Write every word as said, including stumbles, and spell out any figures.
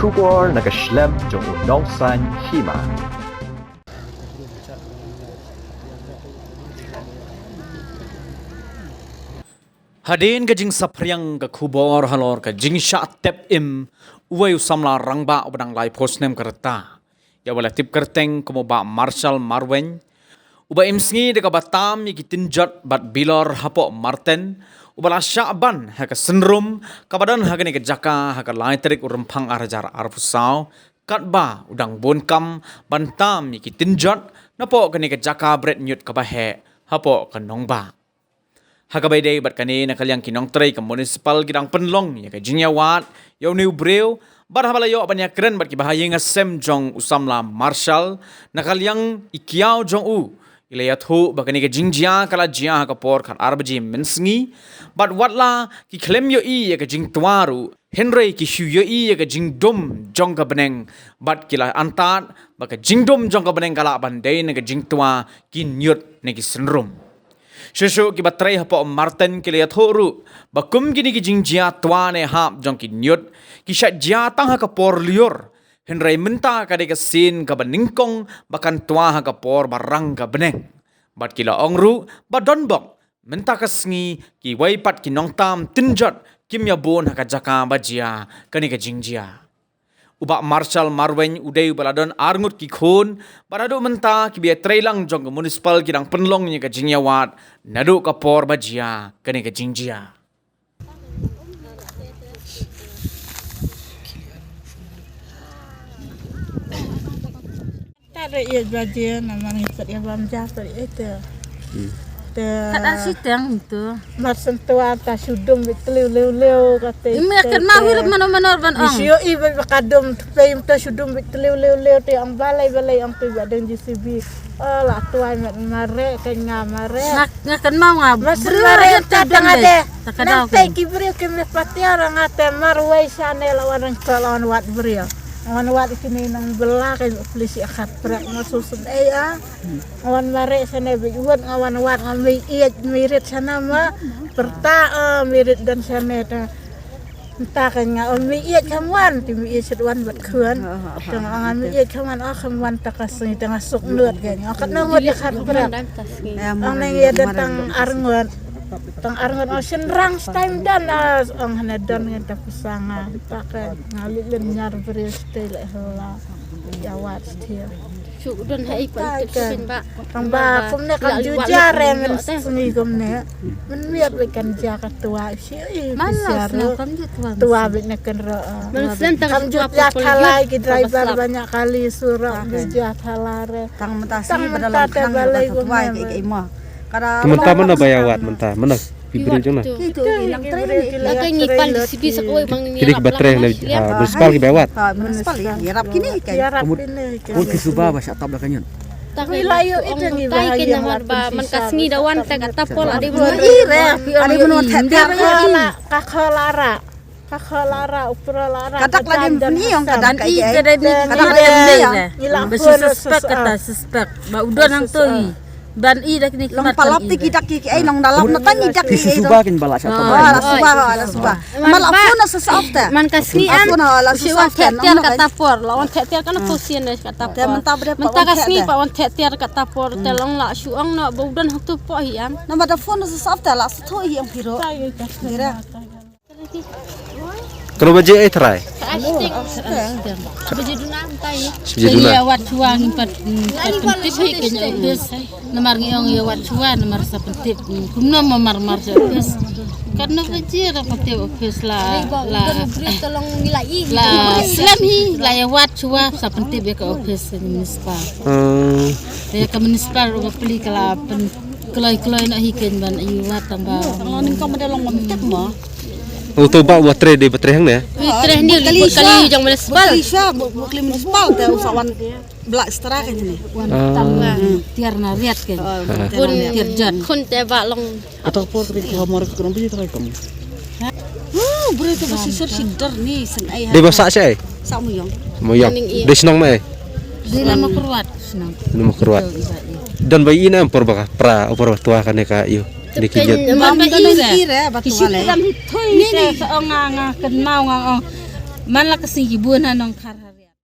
Khubor na ka shlem jong u Nongsaiñ Hima. Hadien ka jingsaphriang ka khubor halor ka jingshah tep im uwei u samla rangbah uba dang laiphew snem ka rta, ïa uba la tip kyrteng kum u Bah Marshal Marwein, uba im sngi da kaba tam ïa ki tynjot bad bilor hapoh Marten, uba la shah ban ha ka synrum kaba don ha kane ka jaka ha ka lai tarik u Rymphang ar hajar arphew saw, katba u dang bun kam ban tam ïa ki tynjot napoh kane ka jaka bret ñiut kaba heh hapoh ka nongbah. Ha kaba ïadei bad kane, na ka liang ki nongtrei ka municipal ki dang pynlong ïa ka jingïawad ïa une u briew, bad haba la ïoh ban ïakren bad ki bahaïing hasem jong u samla Marshal na ka liang i kiaw jong u, ki la ïathuh ba kane ka jingjia ka la jia ha ka por khatar baje mynsngi, bad watla ki khlem ïohi ïa ka jingtwa ruh, hynrei ki shu ïohi ïa ka jingdum jong ka bneng, bad ki la antad ba ka jingdum jong ka bneng ka lah ban dei na ka jingtwa ki ñiut ne ki synrum. Shuh shuh kiba trei hapoh Marten ki la ïathuh ruh ba kum kine ki jingjia twa ne hap jong ki ñiut ki shah jia tang ha ka por lyiur, hynrei mynta ka dei ka sien kaba nyngkong ba kan twa ha ka por ba rang ka bneng. Bad ki la ong ruh ba donbok mynta ka sngi kiwei pat ki nongtam tynjot kim ïabun ha ka jaka ba jia kane ka jingjia. U Bah Marshal Marwein u dei uba la don arngut ki khun, bad haduh mynta kiba ïatrei lang jong ka municipal ki dang pynlong ïa ka jingïawad naduh ka por ba jia kane ka jingjia. Tare ïa baje namar ngi sat ïa bam ja sat ïa te. Te. Kat ar siteng tu. Mar sentwa ta sudum bit tliu liu liu kate. Imi kat ma wir mano mano ban ong. Sio i ba kadum te pei ta sudum bit tliu liu liu te ong balai balai ong te ba deng J C B. Oh la tuai mat mare kan nga mare. Nga kan mau nga. Mas mare ta tang ade. Nang te ki briew ki me patia rang ate mar wei sane la wan rang ka la wan wat briew. Wan wat kini nang bela ka plis ya khat prak ma susun ei a. Wan mare sane bi wan nga wan wat nga mi iet mi rit sana ma. Perta mi rit dan sane ta. Nta ka nga on mi iet kam wan ti mi iet set wan bat khuan. Tang nga mi iet kam wan oh kam wan ta ka sni tang suk lut ka nga kat na wan ya khat prak. Ang nang ya dan tang arngot. Tang arngot ong sien rang stai mdan ong hana don ngan ta pusanga ta ka ngali len nyar bri stai le hela. Ya wat stia. Shu don hai pa itu sien ba. Tang ba kumne kam ju jare men seni kumne. Men miat le kan ja ka tua si. Mana sna kam ju tua. Tua bit ne kan ro. Men sna ta kam ju ja thalai ki driver banyak kali surok ju ja thalare. Tang menta si pada lang khang ba tua ke ke ima. Te mynta mana ba ïa wad mynta mana ki briew jong na. Ki dei ki ba treng na municipal ki ba ïa wad. Municipal ïarap kini ka. Mut ki suba ba sha tap da ka ñiut. Man ka sngi da wan te ka tapol ade. Ade buno te ka khola ka khola ra. Ka khola ra, u pro la ra. Kadak la dem ni ong kadak ka i. Kadak la dem ni ong. Ba shi suspek kata suspek. Ba u don hangto i. Ban i dak ni long palap ti kidak ki ai long dalam na tang idak ki ai. Suba kin bala sha ta. La suba la suba. Man la phone sa sa ofta. Man ka sngi am. Phone la suba tiar kata por. La on tiar kata por. Mynta ka sngi pa on tiar kata por te long la shu ong no ba u don hangto po hi am. Na ma da phone sa sa ofta la sa tho hi am piro. Kano baje ai trai? Baje duna. Ïa wat shuwa ngim pat pyntip hi kane office. Namar ngi ong ïa wat shuwa namar sa pyntip. Kumno ma mar mar sa office. Katno baje ra pyntip office la la la slem hi la ïa wat shuwa sa pyntip ïa ka office municipal. Ïa ka municipal ro ka pli ka la pyn kloi kloi na hi ken ban ïa wat tang ba. Tang la ning ka ma da long ma pyntip ma. U to ba wa tre de ba tre hang ne. Wi tre ni li kali jong municipal. Kali sha bu kali municipal te u sa wan bla stra ka ni. Wan tang tiar na riat ke. Tiar jan. Khun te ba long. Ata por kri ko mor ko bi trai kam. Bre to ba si sor si dar ni sen ai. De ba sa sai. Sa mu yong. Mu yong. De snong mai. De lama kurwat snong. Lama kurwat. Dan ba ina por ba pra por ba tua kane ka yu. Dei ki jot. Mam da ira ba tu wale. Ni ni ong nga nga ken mau nga ong. Man la ka sngi ki bun ha Nongkhar ha.